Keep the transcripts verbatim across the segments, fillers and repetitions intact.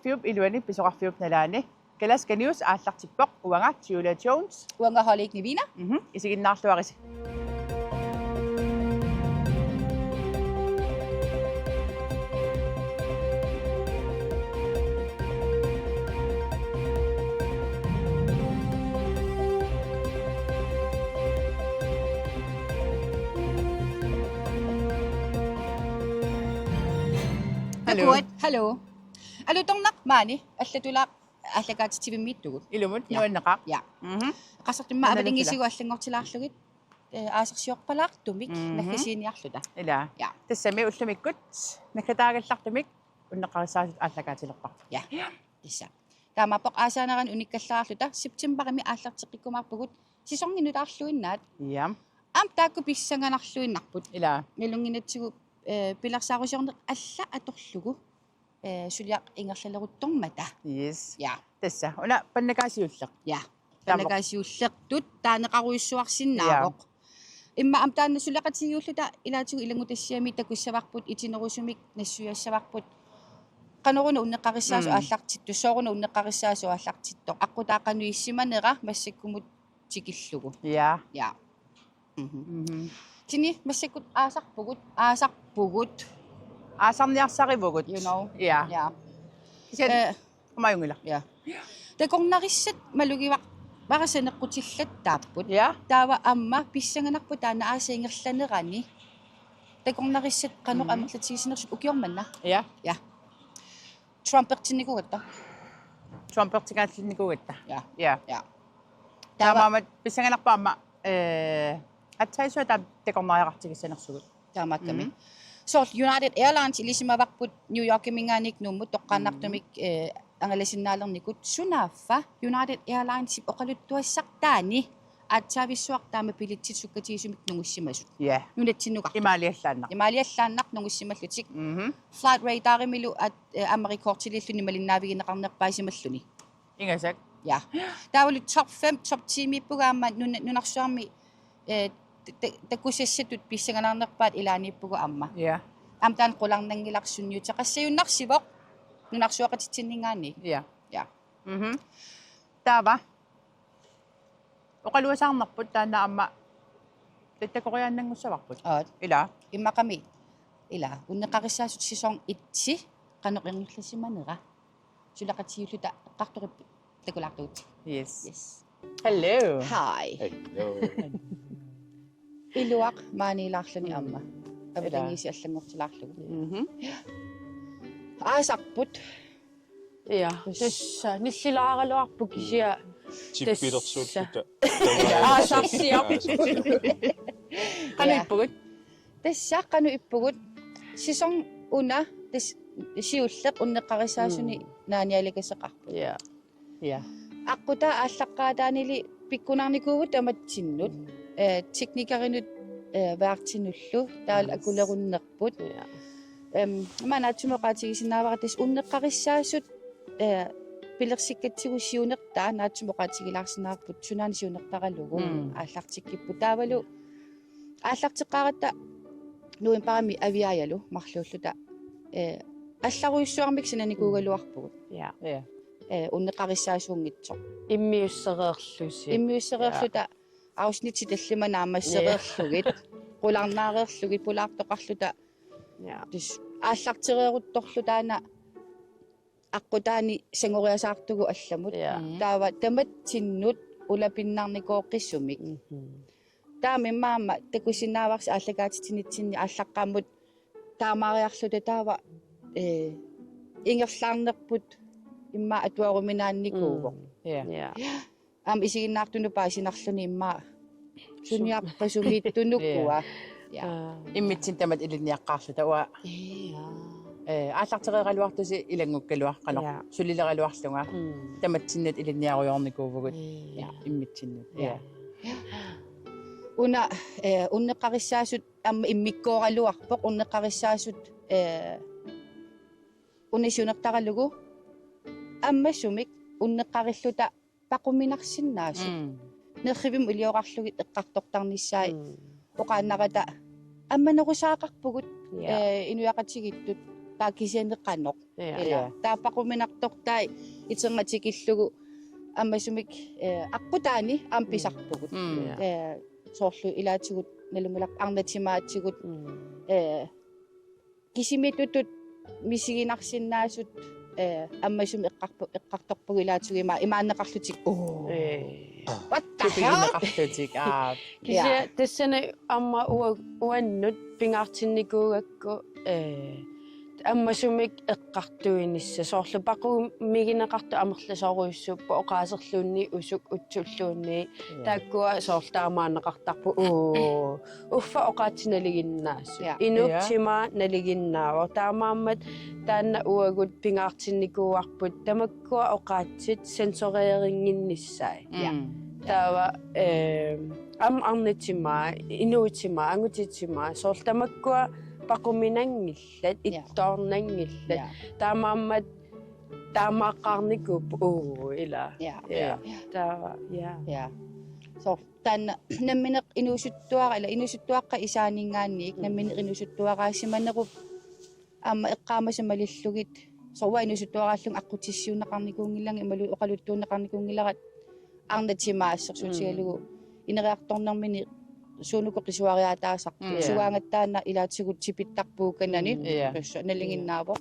Fiup iluani pisoqarfiup nalaani. Kalaska News aallartippoq, uanga Julia Jones. Uanga Holly Nivina. Mhm. Isiginnaarluarisi. Hallo. Takuat, hallo. Alutornaq maani, allatulaaq aallakaatitsivimmiittugut. Ilumut, ja, nuanneqaaq. Ja. Mhm. Qasartumma. Nuanneqaaq. Avatangiisigut allanngortilaarlugit, eh, aasarsiorpalaartumik, mhm, naggasiiniarluta. Ila. Ja. Tassami ullumikkut, naggataagaluartumik, unneqqarissaasut aallakaatilerparput. Ja. Tassa. Taamaappoq aasaanerani unikkallalaarluta septembarimi aallarteqqikkumaarpugut, sæsoni nutaarluinnaat. Ja. Aamma taakku pissanganarluinnarput. Ila. Nalunnginnatsigu, eh, pilersaarusiorneq alla atorlugu, eh, suliaq ingerlaleruttormata. Yes. Ja. Tassa. Una pannakaasiulleq. Ja. Taama. Pannakaasiullertut taaneqarujussuarsinnaavoq. Ja. Immaqa aamma taanna suleqatigiulluta ilaatigut ilanngutassiami takussavarput, itinerusumik nassuiassavarput. Qanoruna unneqqarissaasoq, mm, aallartittoq, sooruna unneqqarissaasoq aallartittoq. Aqqutaa qanoq issimanera massakkumut tikillugu. Ja. Ja. Mhm. Mhm. Kisianni massakkut aasarpugut, aasarpugut. Aasarniarsarivugut. You know. Ja. Ja. Kisianni, eh, aamma ajunngilaq. Ja. Takornarissat malugivara saneqqutillattaapput. Ja. Taava aamma pissanganarpoq taanna aasap ingerlanerani takornarissat qanoq, mm, amerlatigisinnersut ukioq manna. Ja. Ja. Trumpertinnikuugatta. Trumpertikaallinnikuugatta. Ja. Ja. Ja. Taava. Taamaammat pissanganarpoq aamma, eh, aatsaat taama takornariaqartigissanersugut. Taamaakkami. Mhm. Soorlu United Airlines ilisimavarput New Yorkiminngaanniit Nuummut toqqaannartumik, mhm, eh, angalasinnaalernikut, sunaaffa United Airlinesip oqaluttuassartaani aatsaavissuaq taama billetsit sukkatigisumik nungussimasut. Ja. Nunatsinnukartut. Imaaliallaannaq. Imaaliallaannaq nungussimallutik. Mhm. Flight Radarimilu at-, eh, aamma rekordiliilluni malinnaavigineqarnerpaasimalluni. Ingasak. Ja. Taavalu top fem, top ti-miippugut aamma nuna-, nunarsuarmi, eh, ta-, ta-, takusassatut pissanganarnerpaat ilaaniippugut aamma. Ja. Aamma taanna qularnanngilaq, sunniuteqassagunarsivoq nunarsuaqatitsinninngaanniit. Ja. Ja. Mhm. Taava. Oqaluasaarnarput taanna aamma tattakoriaannanngussavarput. Aat. Ila. Immaqami. Ila. Unneqqarissaasut sæson et-i qanoq ingerlasimanera. Suleqatigiulluta eqqartoripput takulaartugut. Yes. Yes. Hello. Hi. Hello. Iluaq maaniilaarluni aamma. Mm. Avatangiisit allanngortilaarlugu. Mhm. Aasarput. Ja, tassa nillilaaraluarpoq kisianni. Tippilersuulluta. Tassa. Aasarsiorput. Aasarsiorput. Qanoq ippugut? Tassa qanoq ippugut? Sæson una, tassa siulleq unneqqarissaasuni, mm, naanialikaseqarpoq. Ja. Ja. Aqqutaa aallaqqaataanili pikkunarnikuuvugut tamatsinnut, mm, eh, teknikerinut, eh, værtinullu, taavalu, yes, akulerunnerput. Ja. Em, ima naatsumik oqaatigisinnaavara tassa unneqqarissaasut, eh, pilersikkatsigu siunertaa naatsumik oqaatigilaarusinnaavarput sunaana siunertaralugu, mm, aallartikkipput. Taavalu aallarteqqaaratta novembarimi Aviajalu marluulluta, eh, allarujussuarmik sananikuugaluarpugut. Ja. Ja. Eh, unneqqarissaasuunngitsoq. Immiussereerlusi. Immiussereerluta, ja, afsnitsit tallimat naammassereerlugit, ja, qularnaareerlugit, pulaartoqarluta. Ja. Tassa aallartereeruttorluta taanna aqqutaani sangoriasaartugut allamut. Ja. Mm. Taava tamatsinnut ulapinnarnikooqqissumik. Mhm. Taava immaqa aamma takusinnaavarsi aallakaatitsinitsinni aallaqqaammut taamaariarluta taava, eh, ingerlaarnerput immaqa atuaruminaannikuuvoq. Mm. Ja. Ja. Aamma isiginnaartunut paasinarluni immaqa suniarpa sumiittunukua. Ja. Ja. Aa. Immitsinnut tamatta ilinniaqqaarluta uanga. Ja. Eh, aallartereeraluartusi ilanngukkaluaq qanoq. Ja. Sulileraluarlunga. Mm. Tamatsinnut ilinniarujoornikuuvugut. Ja. Immitsinnut. Ja. Ja. Una, eh, unneqqarissaasut aamma immikkooraluarpoq, unneqqarissaasut, eh, una siunertaralugu ammasumik unneqqarilluta paquminarsinnaasut. Mm. Nerrivimmi iliorarlugit eqqartortarnissaat. Mm. Oqaannarata ammanerusaqarpugut, ja, eh, inuiaqatigiittut Taava kisianni qanoq. Ja. Ila. Ja. Taava paquminartortai iternatikillugu ammasumik, eh, aqqutaani aamma pisarpugut. Mm. Ja. Eh, soorlu ilaatigut nalunngilarput arnat timaatigut. Mm. Eh, kisimiittutut misiginarsinnaasut, eh, ammasumik eqqarpu-, eqqartorpagut ilaatigut ima-, imaanneqarlutik. Oh. Eh. What the hell? Tupigineqarlutik, aa. Kisianni Ja. tassani aamma ua-, uannut pingaartinnikuugakku, eh, ammasumik eqqartuinissaq. Soorlu paqumigineqartut amerlasoorujussuupput oqaaserluunniit usuk utsulluunniit. Ja. Taakkua soorlu taamaanneqartarput, uu, uffa oqaatsit nalinginnaasut. Ja. Inuk Ja. timaa nalinginnaavoq. Taamaammat taanna uagut pingaartinnikuuarput tamakkua oqaatsit sensoreerinnginnissaat. Ja. Mm. Taava, eh, aamma arnat timaa, inuup timaa, angutit timaa, soorlu tamakkua paquminanngillat, Ja. ittoornanngillat. Ja. Taamaammat taamaaqqaarnikuupput, uu, ila. Ja. Ja. Ja. Taava, ja. Ja. Soorlu taanna nammineq inuusuttuara-, ila inuusuttuaqqat isaaninngaanniit, Mm. nammineq inuusuttuaraasimanerup aamma eqqaamasat malillugit, soorlu uanga inuusuttuaraallunga aqqutissiuunneqarnikuunngilanga imaluunniit oqaluttuunneqarnikuunngilara arnat timaa assersuutigalugu Mm. ineriartornermini suunuku qisuariaataasarput. Mm. Ja. Sugaangattaaq taanna ilaatigut tipittarpugut kanani. Mm. Ja. Tassa nalinginnaavoq.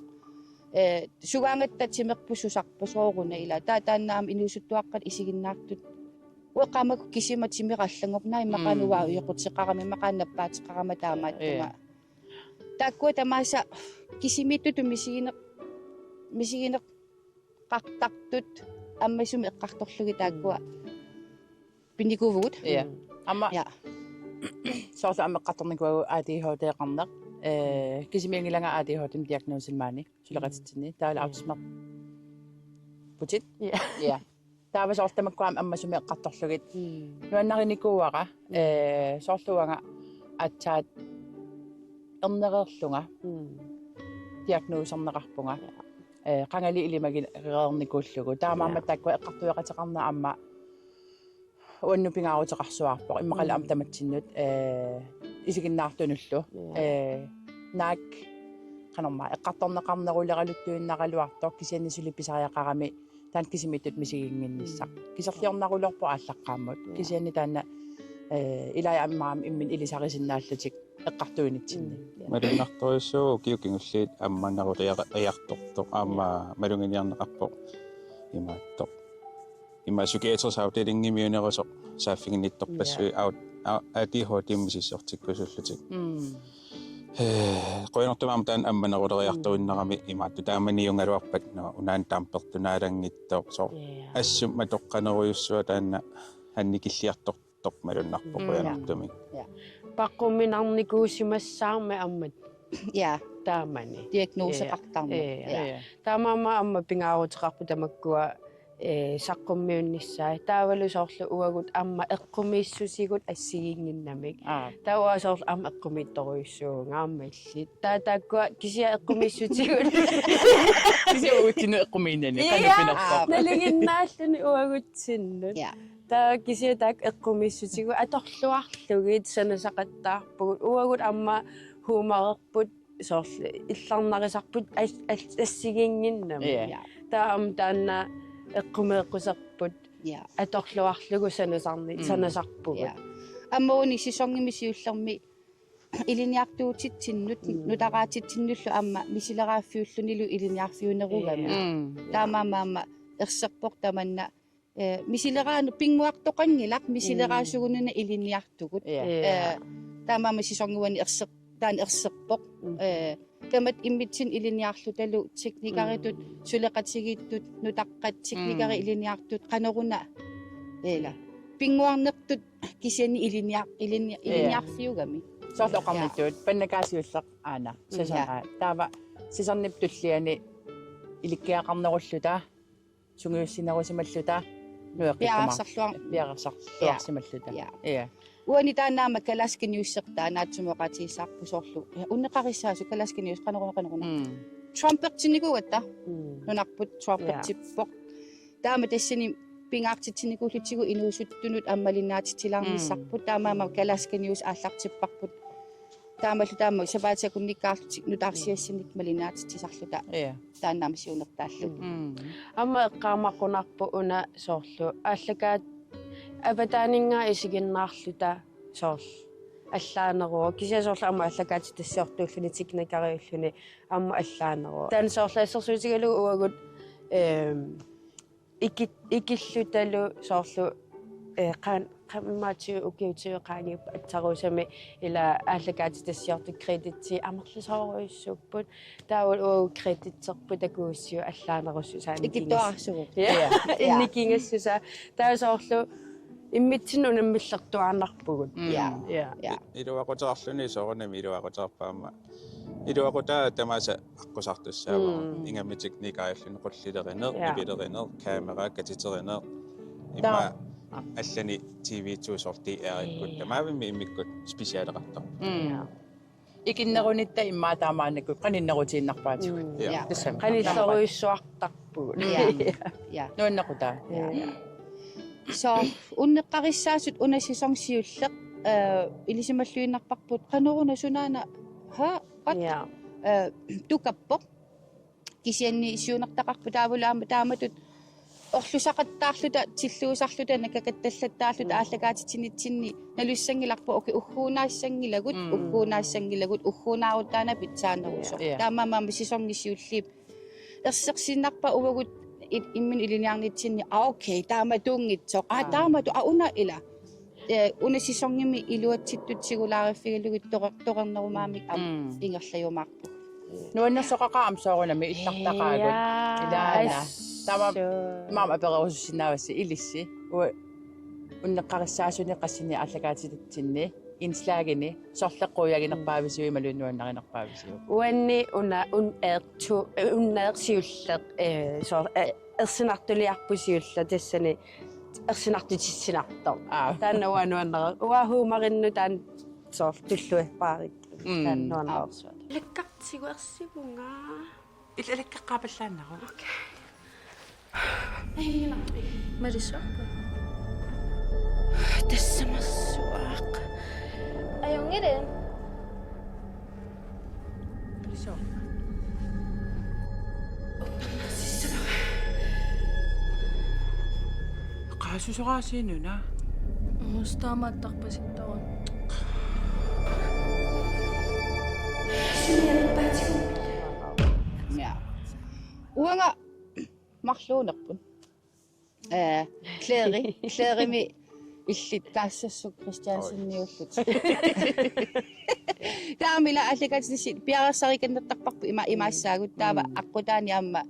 Eh, sugaangatta timerput susarpoq sooruna ila. Taava taanna aamma inuusuttuaqqat isiginnaartut. Uanga eqqaamakku kisima timera allanngorpoq, naa immaqa Mm. uanga ujoquteqarama, immaqa nappaateqarama taamaattunga. Ja. Taakkua tamaasa kisimiittutut misigine-, misigineqartartut ammasumik eqqartorlugit taakkua Mm. pinnikuuvugut. Ja. Mm. Aamma Ja. soorlu aamma eqqartornikuuagut A D H D-qarneq. Eh, kisimiinngilanga A D H D-mik diagnosimik maani suleqatitsinni. Taavalu Mm. autismerputit. Ja. Ja. Taava soorlu tamakkua aamma ammasumik eqqartorlugit. Mm. Nuannarinikuuara, Mm. eh, soorlu uanga aatsaat ernereerlunga Mm. diagnoserneqarpunga. Ja. Eh, qangali ilimagireernikuullugu. Taamaammat Ja. taakkua eqqartueqateqarneq aamma uannut pingaaruteqarsuarpoq. Immaqalu Mm. aamma tamatsinnut, eh, isiginnaartunullu. Ja. Eh, naak qanormaa eqqartorneqarneruleraluttuinnaraluartoq kisianni suli pisariaqarami taanna kisimiittutut misiginnginnissaq. Mm. Kiserliornerulerpoq aallaqqaammut. Ja. Kisianni taanna, eh, ilai aamma imminut ilisarisinnaallutik eqqartuinitsinni. Mm. Ja. Malunnartorujussuuvoq ukiut kingulliit ammaneruleriartortoq aamma Ja. maluginiarneqarpoq imaattoq. Ima psykiatrisk afdelingimiunerusoq saaffiginnittorpassuit Ja. au-, au-, A D H D-mik misissortikkusullutik. Mm. Eh, qujanartumik aamma taanna ammanerulereertuinnarami imaattoq taamaniugaluarpat, nå, unaana taampertunaalanngitsoq soorlu. Ja. Assut matoqqanerujussuaq taanna annikilliartortoq malunnarpoq Mm. qujanartumik. Ja. Paqquminarnikuusimassaarmi aamma Ja. taamani. Diagnoseqartarneq. Ja. Ja. Ja. Taamaammat aamma pingaaruteqarpoq tamakkua eh, saqqummiunnissaat. Taavalu soorlu uagut aamma eqqumiissutigut assigiinnginnamik. Aa. Taava uanga soorlu aamma eqqumiitsorujussuuvunga aamma illit. Taava taakkua kisianni eqqumiissutigut. Kisianni uagutsinnut eqqumiinnani, Ja. qanoq pinerpoq. Nalinginnaalluni uagutsinnut. Ja. Taava kisianni taakku eqqumiissutigut atorluarlugit sanasaqattaarpugut. Uagut aamma huumorerput soorlu illarnarisarput as-, as-, assigiinnginnamik. Ja. Ja. Taava aamma taanna eqqumeeqquserput Ja. atorluarlugu sanasarni-, Mm. sanasarpugut. Ja. Aamma uani sæsonimi siullermi ilinniartuutitsinnut, Mm. nutaraatitsinnullu aamma misileraaffiullunilu ilinniarfiunerugami. Ja. Mm. Taamaammat aamma erserpoq tamanna eh, misileraanut pinnguartoqanngilaq, misileraasugununa Mm. ilinniartugut. Ja. Ja. Eh, taamaammat sæsoni uani erser-, taanna erserpoq. Mm. Eh, tamatta immitsinnut ilinniarlutalu teknikeritut, Mm. suleqatigiittut, nutaqqat, teknikerit Mm. ilinniartut, qanoruna. Ila. Pinnguarnertut kisianni ilinniar-, ilinni-, Ja. ilinniarfiugami. Soorlu Ja. oqarnittut, pannakaasiulleq aana, Mm. sæson Ja. A. Taava sæsonip tulliani ilikkiaqarnerulluta sungiussinerusimalluta nueqqikkumaar-, Piareersarluar-, piareersarluarsimalluta. Ja. Ja. Uani taanna aamma Kalaskaniussertaa naatsumik oqaatigissavarput soorlu. Ja, unneqqarissaasoq Kalaskanius qanoruna, qanoruna. Mm. Trumpertinnikuugatta. Mm. Nunarput Ja. Trumpertippoq. Taama tassani pingaartitsinnikuulluta inuusuttunut ammaliinnaatitsilaarnissarput. Mm. Taamaammat Kalaskanius aallartipparput. Taamallu taama sapaatip akunnikkaarlutik nutaarsiassanik malinnaatitsisarluta. Ja. Taanna aamma siunertaallugu. Mm. Aamma eqqaamaqqunaarpoq una soorlu aallakaat avataaninngaanniit isiginnaarluta soorlu allaaneruvoq. Kisianni soorlu aamma aallakaatitassiortuulluni teknikeriulluni aamma allaaneruvoq. Taanna soorlu assersuutigalugu uagut, ehm, iki-, ikillutalu soorlu, eh, qaan-, qaan-, immaqa tyve ukiut tyve qaangiuppata aatsaat arsarusumi ila aallakaatitassiortut kreditsit amerlasoorujussuupput. Taava uagut kreditserput takuussiuk allaanerussusaa. Ikittuararsuuvoq. Ja. Ja. Innikingassusaa. Taava soorlu immitsinnut unammillertuaannarpugut. Mm. Ja. Ja. Ja. Iluaquteqarluni soorunami iluaquteqarpoq aamma. Iluaqutaa tamaasa aqqusartussaavara. Mm. Ingammik teknikeriulluni qullilerineq, ja, nivilerineq, kamera katiterineq. Immaqa, taa, allanik T V-tut soorlu D R-ikkut. Ja. Tamavimmik immikkut specialeqartarpoq. Mm. Ja. Ikinnerunitta immaqa taamaannakkut qaninnerutiinnarpaatigut. Mm. Ja. Ja. Tassami. Qanillerujussuartarpugut. Ja. Ja. Nuannaqutaa. Ja. Ja. Så, unneqqarissaasut una sæson siulleq, eh, ilisimalluinnarparput qanoruna sunaana, ha, what? Ja. Eh, tukappoq. Kisianni siunertaqarput taavalu aamma taamatut orlusaqattaarluta, tilluusarluta, nakakattallattarluta, mm, aallakaatitsinitsinni nalissanngilarput, okay, ugguunaassanngilakku, mm, ugguunaassanngilakku, ugguunaarutaana pitsaanerusoq. Ja. Taamaammat aamma sæsoni siulliup ersersiinnarpaa uagut i-, imminut ilinniarnitsinni, ah, okay, taamatuunngitsoq. Ah, ja, taamatu, ah, una ila. Eh, una sæsonimi iluatsittut singulaariffigalugit toqer-, toqernerumaarmik aamma, mm, ingerlajumaarpugut. Nuannersoqaqaaq aamma soorunami illartaqaagut. Ja. Ilaana. Taama, assut, maama apererusussinnaavassi ilissi. Ua-, unneqqarissaasunik qassinik aallakaatitsinni. Indslagini. Sorleqquujaginerpaavisiuk imaluunniit nuannarinerpaavisiuk? Uanni una un-, eq-, tu-, eh, unneq siulleq, eh, sor-, eh, ersinartuliarput siulleq tassani ersinartutissinartoq. Aa. Taanna uanga nuannara-. Uanga huumorinnut taanna soorlu tulluarpaarik. Mm. Taanna nuannersuaq. Lakkartigu ersivunga. Ila lakkaqqaappallaannaru. Okay. Ajunngilaq. Malissuarpa? Tassamassuaq. Ajunngilaq. Malissuaq. Sissavara. Qaasusoraasiinuna. Uus taamaattarpasittarun. Ja. Uanga marluunerput. Eh, Claire, Clairemi illit Kaassassuk Christianseniullutik. Taamaallaat aallakaatitassi piareersarikannertarparput ima-, imaassaagut taava, mm, aqqutaani aamma,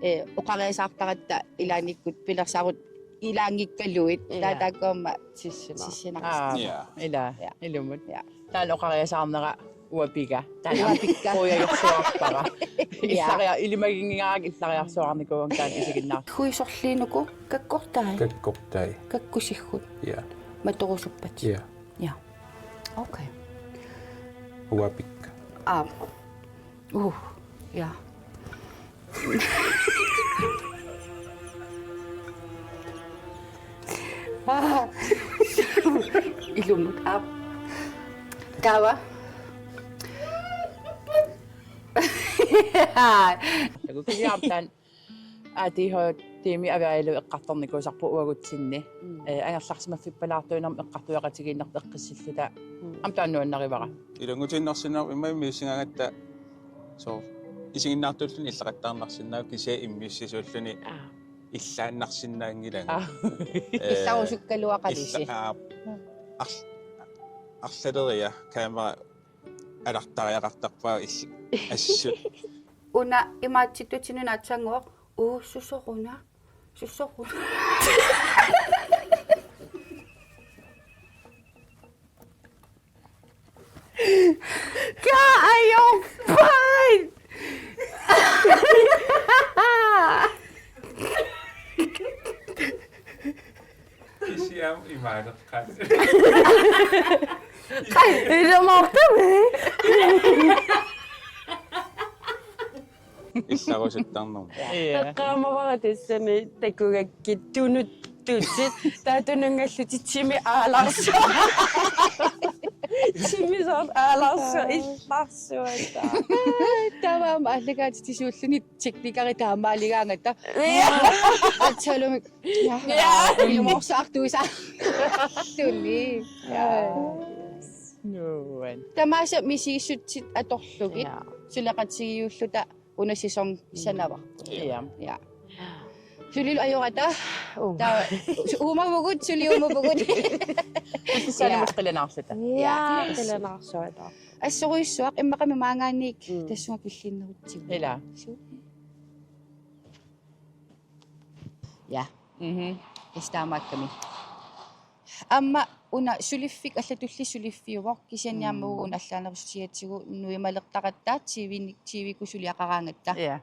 eh, oqariasaartaratta ilaannikkut pilersaarutit ilaanngikkaluit. Ja. Taava taakku aamma sissinaq. Sissinaq. Aa, ja, ila, ja, ilumut. Ja. Taanna oqariasaarnera uanga piga. Taanna uanga piga. Quujagersuarpara. Ja. Illaria-, ilimaginnginngaarami illariarsuarnikuuvunga taanna isiginnaar-. Hui sorliinuku kakkortai. Kakkortai. Kakkusiggut. Ja. Matorusuppat. Ja. Ja. Okay. Uanga piga. Aa. Uh, ja. Ilumut aap. Taava. Taku kisianni aamma taanna A D H D-mi avialu eqqartornikuusarput uagutsinni. Mm. Eh, angerlarsimaffippalaartuinermut eqqartueqatigiinnerput eqqissilluta. Mm. Aamma taanna nuannarivara. Ilanngutinnersinnaaneq immaqa immiussigaangatta soorlu isiginnaartuulluni illaqattaarnarsinnaavoq kisianni immiussisuulluni. Aa. Illaannarsinnaanngilagut. Aa. Eh, illarusukkaluaqalisi. Illa-, aa, arl-, arlaleriarlunga kamera alartariaqartarpaa ill-, assut. Una imaatsittutinuna atsannguaq, uu, susoruna. Susoruna. Ka ajorpaat! Kisianni imaalerqat. Qai, ilumoortumik. Illarusuttarnermut. Ja. Eqqaamavara tassami takugakkit tunuttutit. Taava tununngallutit timi aalarsuaq. Timmisar aalarsu illarsuata. Taamaammat aallakaatitsisuulluni teknikeri taamaaligaangatta. Atsalumik. Ja. Ja. Ilumorsaartuisa. Tunni. Ja. Nuan. Tamaasa misigissutsit atorlugit. Ja. Suleqatigiulluta una sæson sanava. Ja. Ja. Sulilu ajorata. Uh. Ta uumavugut, suli uumavugut. Sali Ja. Mus qilanaarsuta. Ja, Ja. Qilanaarsuata. Assorujussuaq immaqami maanngaanniit Mm. tassunga killinnerutsigu. Ila. Su. Ja. Mhm. Tassa taamaakkami. Aamma una suliffik allatulli suliffiuvoq kisianni aamma Mm. una allaanerussutigatsigu nuimalertaqatta T V-ni, T V-kkut suliaqaraangatta. Ja.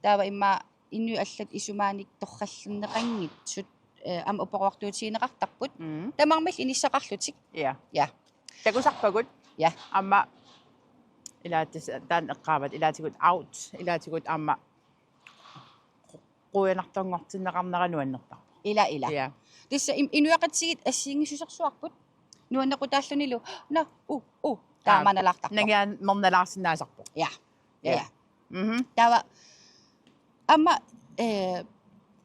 Taava immaqa inuit allat isumaanik torrallerneqanngitsut, eh, aamma upperuartuutigineqartarput. Mm. Tamarmik inissaqarlutik. Ja. Ja. Takusarpagut. Ja. Aamma ilaatigut taanna eqqaavat ilaatigut out, ilaatigut aamma qujanartunngortinneqarnera nuannertarpoq. Ila, ila. Ja. Tassa im-, inuiaqatigiit assigiinngissusersuarput. Nuannequtaallunilu. Nå, u, u. Aa, taamaannalaartarpoq. Nangiaannarnalaarsinnaasarpoq. Ja. Ja, Ja. ja. Mhm. Taava aamma, eh,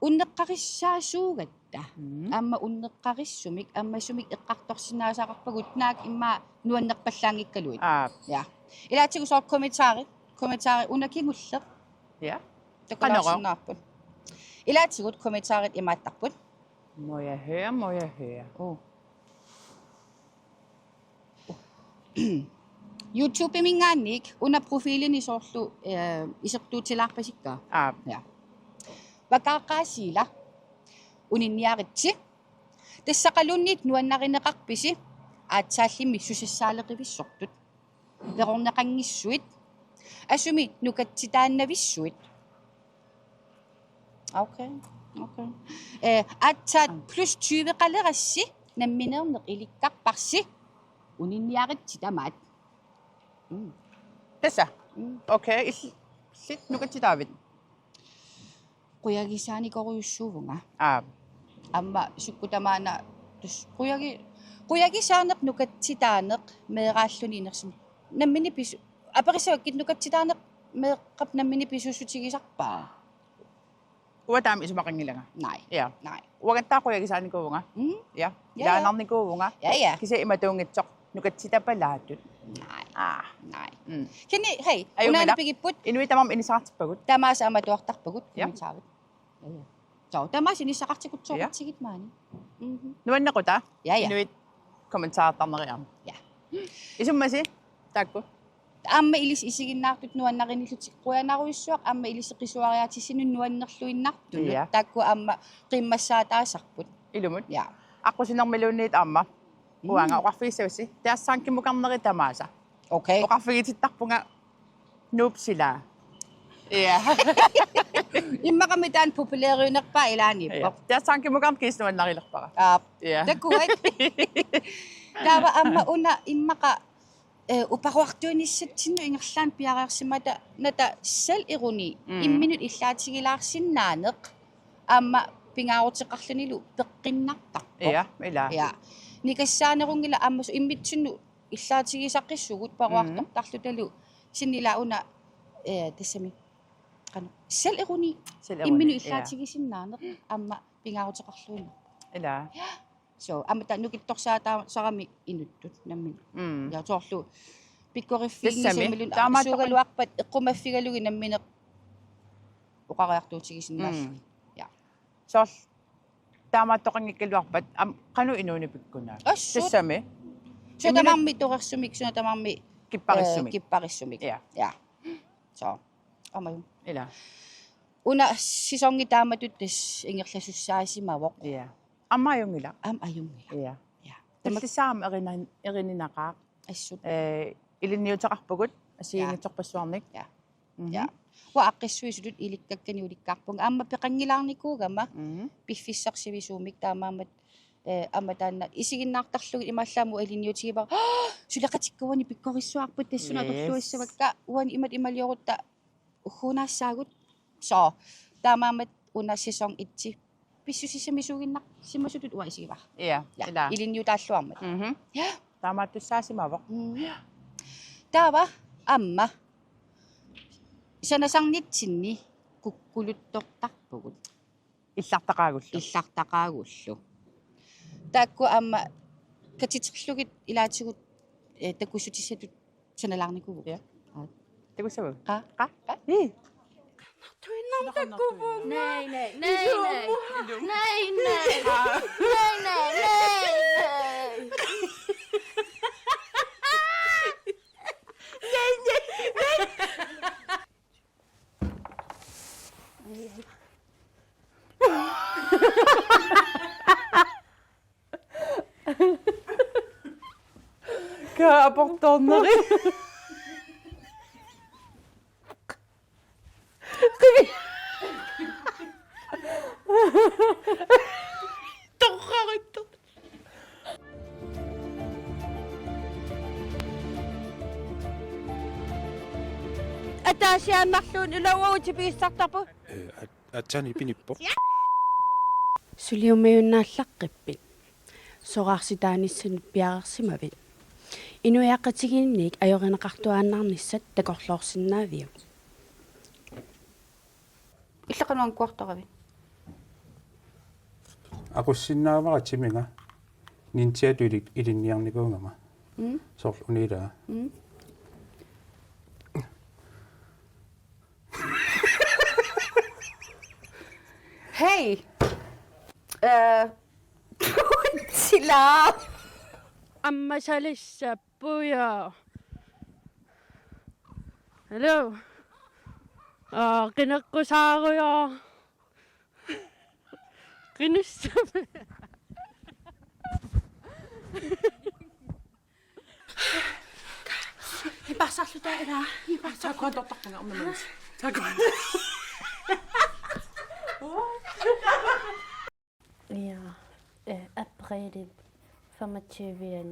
unneqqarissaasuugatta. Mhm. Aamma unneqqarissumik, aamma sumik eqqartorsinnaasaqarpagut naak immaqa nuannerpallaanngikkaluit. Aa. Ja. Ilaatigut soorlu kommentarit, kommentarit una kingulleq. Ja. Takulaarsinnaapput. Ilaatigut kommentarit imaattarput. Må jeg høre, må jeg høre. Oh. YouTube-iminngaanniit una profilini soorlu, eh, isertuutilaarpasikka. Aa. Ja. Vakaaqaasiila. Uninniaritsi. Tassaqaluunniit nuannarineqarpisi aatsaallimmi susassaaleqivissortut. Perorneqanngitsuit. Asumi nukatsitaannavissuit. Okay, okay. Eh, aatsaat plus tyve qalerassi nammineerneq ilikkarparsi uninniaritsi tamaat. Mm. Tassa. Mm. Okay, ill-, illit nukatsitaavit? Qujagisaaneqarujussuuvunga. Aa. Aamma sukkut tamaana tus-, qujagi-, qujagisaaneq nukatsitaaneq meeraalluni inersim-. Nammineq pisu-, aperissavakkit nukatsitaaneq meeqqap nammineq pisuussutigisarpaa? Uanga taama isumaqanngilanga. Nej. Ja. Nej. Uangattaaq qujagisaanikuuvunga. Mm. Ja. Ja, ja. Ilaannarnikuuvunga. Ja, ja. Kisianni imatuunngitsoq nukatsitapalaatut. Nej. Aa. Nej. Mm. Kini, hej, ajunngilaq. Unaana pigipput. Inuit tamarmik inissaqartippagut. Tamaasa aamma atuartarpagut. Ja. Kommentarit. Ja, ja. Soo, tamaasa inissaqartikutsoorutsigit maani. Mhm. Nuannequtaa. Ja, ja. Inuit kommentartarneri aamma. Ja. Isummasi taakku? Aamma ilissi isiginnaartut nuannarinillutik qujanarujussuaq aamma ilissi qisuariaatissinut nuannerluinnartunut. Ja. Taakku aamma qimmassaataasarput. Ilumut. Ja. Aqqusinermiluunniit aamma. Mm. Uanga oqarfigissavassi. Teatsaankimukarneri tamaasa. Okay. Oqarfigitittarpunga Nuup silaa. Ja. Immaqami taanna populæriunerpaa ilaaniippoq. Ja. Teatsaankimukarneq kiisalu nuannarilerpara. Aap. Ja. Takuat. Taava aamma una immaqa, eh, uparuartuinissatsinnut ingerlaannaq piareersimammata nata selvironi Mm. imminut illaatigilaarsinnaaneq aamma pingaaruteqarlunilu peqqinnartarpoq. Ja, ila. Ja. Nikassaanerunngilaq aamma su-, immitsinnut illaatigisaqissugut paruartortarlutalu Mm. sinni ila una, eh, tassami. Qanoq. Selvironi. Selvironi, imminut ja. Illaatigisinnaaneq aamma pingaaruteqarluinnarpoq. Ila. Ja. So, aamma taanna nukittorsaataasarami inuttut nammineq. Mm. Ja, soorlu pikkoriffiginngisamilluunniit. Tassami. Taamaattoqan- suugaluarpat eqqumaffigalugit nammineq oqariartuutigisinnaallugu. Mm. Ja. Soorlu taamaattoqanngikkaluarpat aamma qanoq inuuneq pikkunaaq. Assut. Tassami. Suna imminut- tamarmi torersumik, suna tamarmi kipparissumik. Eh, kipparissumik. Ja. Ja. So, aamma ajunngi. Ila. Una sæsoni taamatut tassa ingerlasussaasimavoq. Ja. Aamma ajunngilaq. Aamma ajunngilaq. Ja. Ja. Tamak- Tullissaammat erinan-, erininaqaaq. Assut. Eh, ilinniuteqarpugut, assigiinngitsorpassuarnik. Ja. Mhm. Ja. Uanga aaqqissuisutut ilikkakkanik ulikkaarpunga. Aamma peqanngilaarnikuugama Mhm. piffissaq sivisuumik taamaammat, eh, aamma taanna isiginnaartarlugit imaallaat aamma ilinniutigivara. Suleqatikka uani pikkorissuarput tassunga Yes. atorluassavakka uani imatut imaliorutta ugguunaassaagut. So, taamaammat una sæson et-i pissusissamisuuginnarsimasutut uanga isigivara. Ja, ja, ila. Ilinniutaalluarmat. Mhm. Ja. Taamaattussaasimavoq. Mm. Taava aamma sanasarnitsinni kukkuluttortarpugut. Illartaqaagullu. Illartaqaagullu. Taakku aamma katiterlugit ilaatigut, eh, takussutissatut sanalaarnikuuvugut. Ja. Aa. Takussavagut? Qaa. Qaa. Qaa. Ii. Tuinnartakkuvugut. Nej, nej, nej, nej. Ilumut. Nej, nej. Nej, nej, nej, nej. Nej, nej, nej. Kaa aportoorneri. Torrarittoq. Ataasiaannarluun ilauagut tipigissartarput. Eh, at-, aatsaat pinippoq. Suliummajunnaallaqqippiuk? Soraarsitaanissamut piareersimavit? Inuiaqatigiinniit ajorineqartuaannarnissat takorloorsinnaaviuk? Illit qanoq angukkuartaravit? Aqussinnaavara timiga ninjatut ili-, ilinniarnikuugama. Mm. Soorlu una ilaa. Mm. Hej! Øh. Sila. Aamma salissappuja. Hallo. Aa, qineqqusaaruja. Qinissami. Niparsarluta ilaa. Niparsarluta. Saakuantortarpunga, aamma manus. Saakuan. Ja, øh, april femogtyve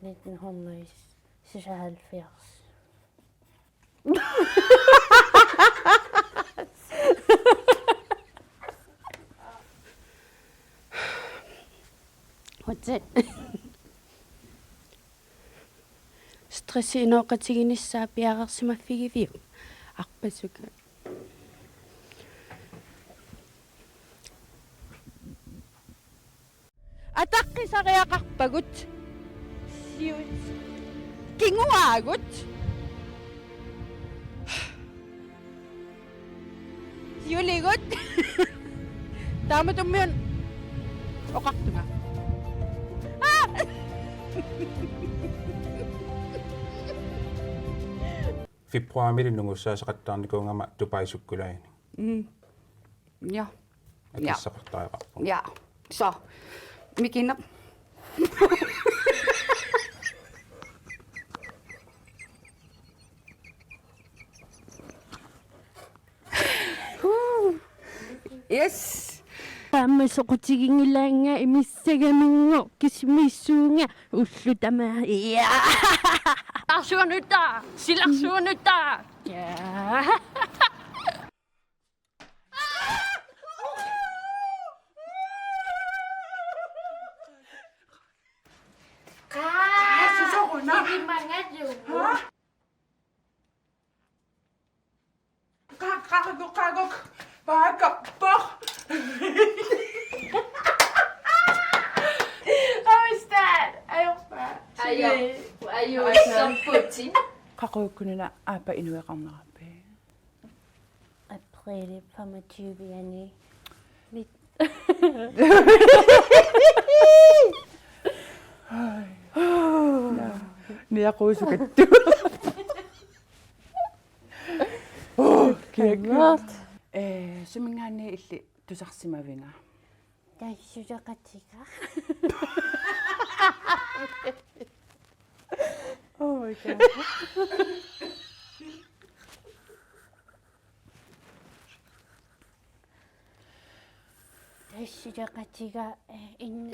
nitten hundrede seksoghalvfjerds. Hotel. Stressi inooqatiginissaa piareersimaffigiviuk? Arpassuka. Ataqqisariaqarpagut. Siut. Kinguaagut. Siuligut. Taamatut umiaq oqartunga. Aa! Februarimili nungussaasaqattaarnikuugama Dubai sukkulaani. Mm. Ja. Ja. Akissaqartariaqarpoq. Ja. Så. Mikineq. Yes. Aamma soqutiginngilaannga imissagaminnga kisimiissuunga ullut tamaat. Ja. Arsuanuta, silarsuanuta. Ja. Qaa, susoquna. Ilimagalugu. Ha? Qaa, qaa, qaa, qaa, qaa. Paakappoq. Qavistaan. Ajorpa. Ajo. Ajo. Qavistaan. Putin. Qaqugukkut una aappa inueqarnerarpit? April femogtyve-ani. Mit. Niaquusukattu. Oh, kiak. What? Eh, suminngaanniit illit tusarsimaviuk? Tassa suleqatiga. Oh my God. Tassa suleqatiga, eh, in-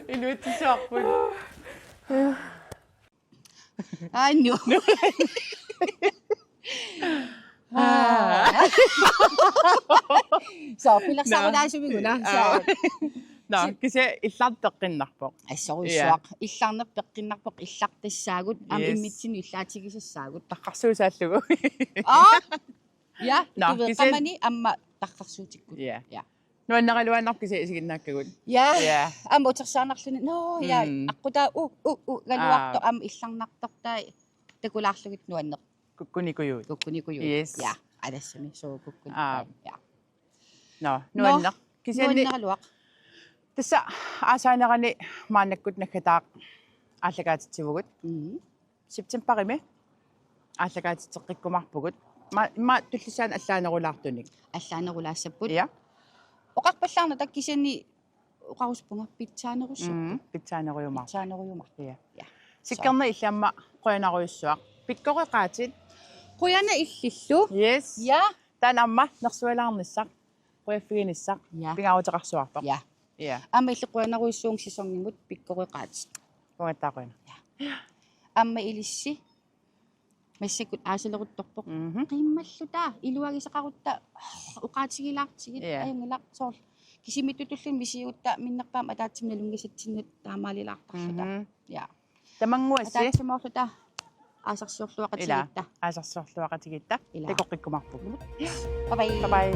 Inuit tusarput. Aajuna. Aa. So, pilersaarunaasumik una. So. Nå, kisianni illarneq peqqinnarpoq. Assorujussuaq. Ja. Illarneq peqqinnarpoq, illartassaagut, aamma, ja, immitsinnut illaatigisassaagut. Tarrarsuusaallugu. Aa! Ja, nå, du ved, kisianni qamani aamma tarrarsuutikkut. Ja. Ja. Nuanneraluaannarpoq kisianni isiginnaakkagut. Ja. Ja. Aamma utersaannarluni. Nå, ja, mm, aqqutaa u u u galuartoq, aa, aamma illarnartortai takulaarlugit nuanneq. Kukkunikujuit. Kukkunikujuit. Yes. Ja, alassami suu kukkunik. Aa. Ja. Nå, nuanneq. Kisianni nuanneraluaq. Tassa aasaanerani maannakkut naggataaq aallakaatitsivugut. Mhm. Septemberimi aallakaatitseqqikkumaarpugut. Ma, ma tullissaani allaanerulaartunik. Allaanerulaassapput. Ja. Oqarpallaarnata kisianni oqarusuppunga pitsaanerussapput. Mm, pitsaanerujumaarpoq. Pitsaanerujumaarpoq. Ja. Ja. Sikkerneq illit aamma qujanarujussuaq. Pikkoreqaatit. Qujanaq illillu. Yes. Ja. Taanna aamma nersualaarnissaq, qujaffiginissaq, ja, pingaaruteqarsuarpoq. Ja. Ja. Aamma illit qujanarujussuunga sæsonimut pikkoreqaatit. Uangattaaq qujanaq. Ja. Aamma ilissi massakkut aasaleruttorpoq. Mhm. Qimmalluta iluagisaqarutta oqaatigilaartigit, ja, ajunngilaq soorlu. Kisimiittutulluunniit misigigatta minnerpaamik ataatsimik nalunngisatsinnut taamaalilaartarluta. Mhm. Ja. Tamannguassi. Ataatsimoorluta aasarsiorluaqatigiitta. Ila, aasarsiorluaqatigiitta. Ila. Takoqqikkumaarpugut. Bye bye. Bye bye.